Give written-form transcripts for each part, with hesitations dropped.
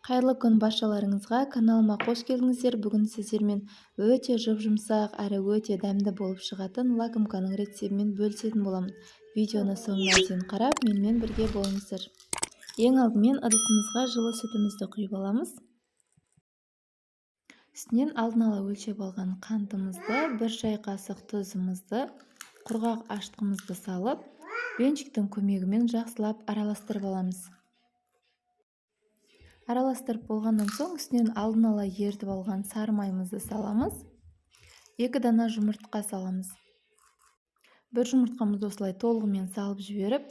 Қайырлы күн баршаларыңызға, каналыма қош келдіңіздер. Бүгін сіздермен өте жұп-жұмсақ әрі өте дәмді болып шығатын лакомканың рецептімен бөлісетін боламын. Видеоны соңына дейін қарап, менімен бірге болыңыздар. Ең алдымен ыдысымызға жылы сүтімізді құйып аламыз. Үстінен алдын ала өлшеп алған қантымызды, бір шай қасық тұзымызды, құрғақ ашытқымызды салып, венчиктің көмегімен жақсылап араластырып аламыз. Араластырып болғаннан соң үстінен алдын ала ерітіп алған сары майымызды саламыз. 2 дана жұмыртқа саламыз. Бір жұмыртқамызды осылай толығымен салып жіберіп,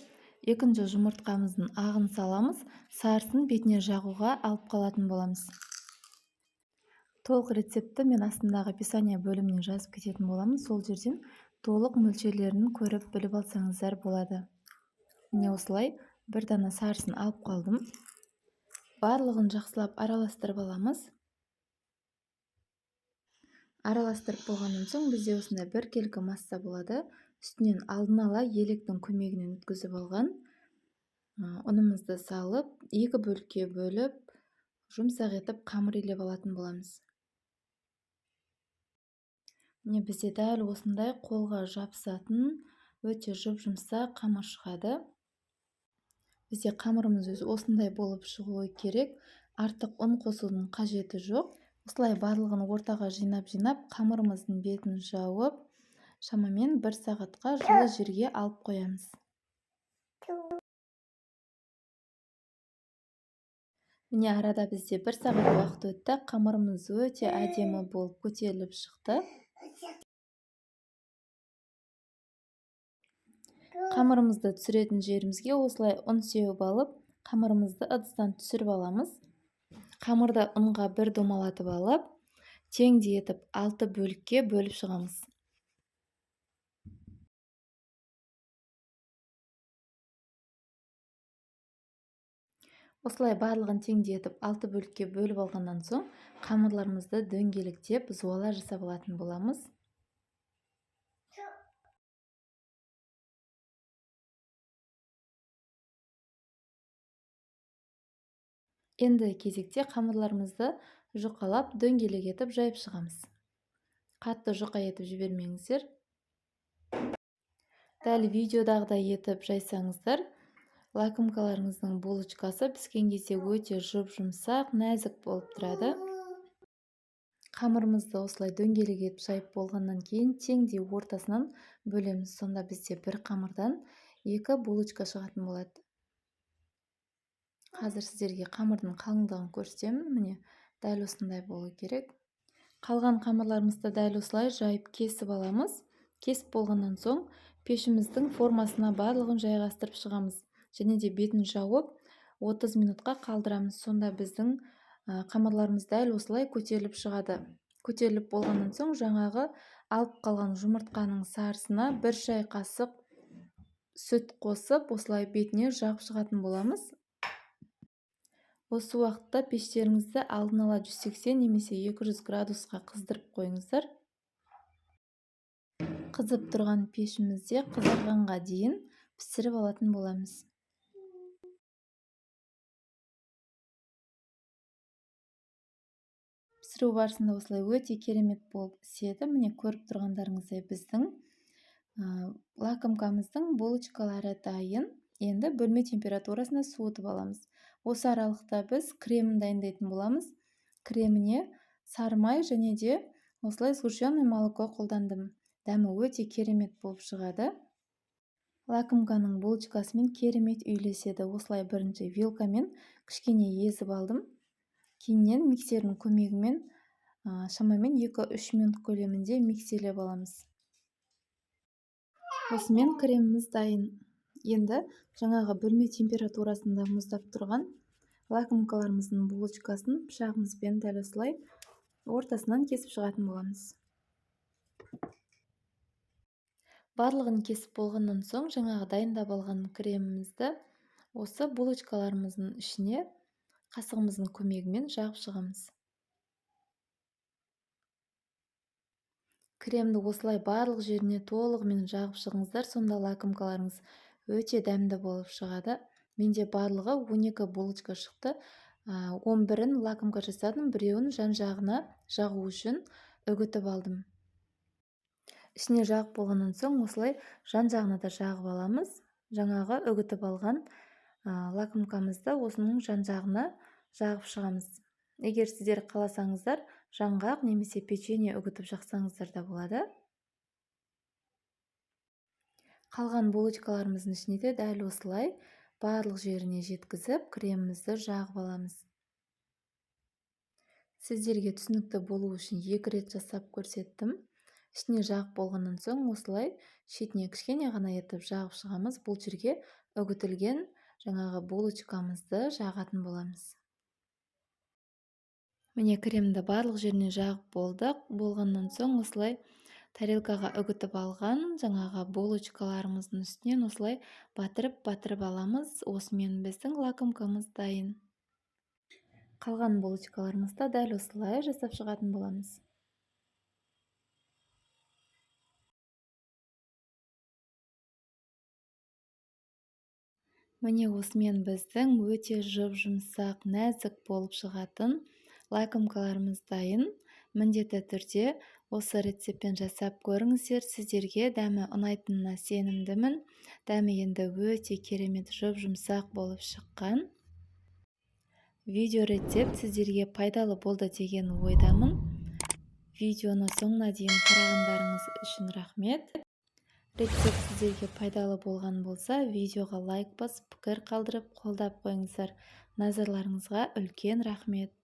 екінші жұмыртқамыздың ағын саламыз, сарысын бетіне жағуға алып қалатын боламыз. Толық рецептті мен астындағы описание бөліміне жазып кететін боламын. Сол жерден толық мөлшерлерін көріп біліп алсаңыздар болады. Міне осылай бір дана сарысын алып қалдым. Барлығын жақсылап араластырып аламыз. Араластырып болғаннан соң бізде осындай біркелкі масса болады. Үстінен алдын ала електің көмегімен өткізіп алған ұнымызды салып, екі бөлікке бөліп, жұмсақ етіп қамыр илеп алатын боламыз. Міне бізде дәл осындай қолға жабысатын өте жұп-жұмсақ қамыр шығады. Бізде қамырымыз өзі осындай болып шығуы керек. Артық ұн қосудың қажеті жоқ. Осылай барлығын ортаға жинап-жинап, қамырымыздың бетін жауып, шамамен 1 сағатқа жылы жерге алып қоямыз. Міне арада бізде 1 сағат уақыт өтті. Қамырымыз өте әдемі болып көтеріліп шықты. Қамырымызды түсіретін жерімізге осылай ұн сеуіп алып, қамырымызды ыдыстан түсіріп аламыз. Қамырды ұнға бір домалатып алып, теңдей етіп 6 бөлікке бөліп шығамыз. Осылай барлығын теңдей етіп 6 бөлікке бөліп алғаннан соң қамырларымызды дөңгелектеп зуала жасап алатын боламыз. Енді кезекте қамырларымызды жұқалап дөңгелек етіп жайып шығамыз. Қатты жұқа етіп жібермеңіздер. Дәл видеодағыдай етіп жайсаңыздар, лакомкаларыңыздың булочкасы піскен кезде өте жұп-жұмсақ, нәзік болып тұрады. Қамырымызды осылай дөңгелек етіп жайып болғаннан кейін теңдей ортасынан бөлеміз. Сонда бізде бір қамырдан 2 булочка шығатын болады. Қазір сіздерге қамырдың қалыңдығын көрсетемін. Міне дәл осындай болу керек. Қалған қамырларымызды дәл осылай жайып кесіп аламыз. Кесіп болғаннан соң пешіміздің формасына барлығын жайғастырып шығамыз. Және де бетін жауып 30 минутқа қалдырамыз. Сонда біздің қамырларымыз дәл осылай көтеріліп шығады. Көтеріліп болғаннан соң жаңағы алып қалған жұмыртқаның сарысына 1 шай қасық сүт қосып, осылай бетіне жағып шығатын боламыз. Осы уақытта пештеріңізді алдын ала 180 немесе 200 градусқа қыздырып қойыңыздар. Қызып тұрған пешімізде қызарғанға дейін пісіріп алатын боламыз. Пісіру барысында осылай өте керемет болып піседі. Міне көріп тұрғандарыңыздай біздің лакомкамыздың булочкалары дайын. Енді бөлме температурасында суытып аламыз. Осы аралықта біз кремін дайындайтын боламыз. Креміне сары май және де осылай сгущенное молоко қолдандым. Дәмі өте керемет болып шығады. Лакомканың булочкасымен керемет үйлеседі. Осылай бірінші вилкамен кішкене езіп алдым. Кейіннен миксердің көмегімен шамамен 2-3 минут көлемінде миксерлеп аламыз. Осымен креміміз дайын. Енді жаңағы бөлме температурасында мұздап тұрған лакомкаларымыздың булочкасын пышағымызбен дәл осылай ортасынан кесіп шығатын боламыз. Барлығын кесіп болғаннан соң жаңағы дайындап алған кремімізді осы булочкаларымыздың ішіне қасығымыздың көмегімен жағып шығамыз. Кремді осылай барлық жеріне толығымен жағып шығыңыздар, сонда лакомкаларыңыз өте дәмді болып шығады. Менде барлығы 12 булочка шықты. 11-ін лакомка жасадым, біреуін жан-жағына жағу үшін үгітіп алдым. Ішіне жағып болғаннан соң осылай жан-жағына да жағып аламыз. Жаңағы үгітіп алған лакомкамызды осының жан-жағына жағып шығамыз. Егер сіздер қаласаңыздар, жаңғақ немесе печенье үгітіп жақсаңыздар да болады. Қалған булочкаларымыздың ішіне де дәл осылай барлық жеріне жеткізіп, кремімізді жағып аламыз. Сіздерге түсінікті болу үшін 2 рет жасап көрсеттім. Ішіне жағып болғаннан соң осылай шетіне кішкене ғана етіп жағып шығамыз. Бұл жерге үгітілген жаңағы булочкамызды жағатын боламыз. Міне кремді барлық жеріне жағып болдық. Болғаннан соң осылай тарелкаға үгітіп алған жаңағы булочкаларымыздың үстінен осылай батырып-батырып аламыз. Осымен біздің лакомкамыз дайын. Қалған булочкаларымызды дәл осылай жасап шығатын боламыз. Міне осымен біздің өте жұп-жұмсақ, нәзік болып шығатын лакомкаларымыз дайын. Міндетті түрде осы рецептпен жасап көріңіздер. Сіздерге дәмі ұнайтынына сенімдімін. Дәмі енді өте керемет жұп-жұмсақ болып шыққан. Видео рецепт сіздерге пайдалы болды деген ойдамын. Видеоны соңына дейін қарағандарыңыз үшін рахмет. Рецепт сіздерге пайдалы болған болса, видеоға лайк басып, пікір қалдырып, қолдап қойыңыздар. Назарларыңызға үлкен рахмет.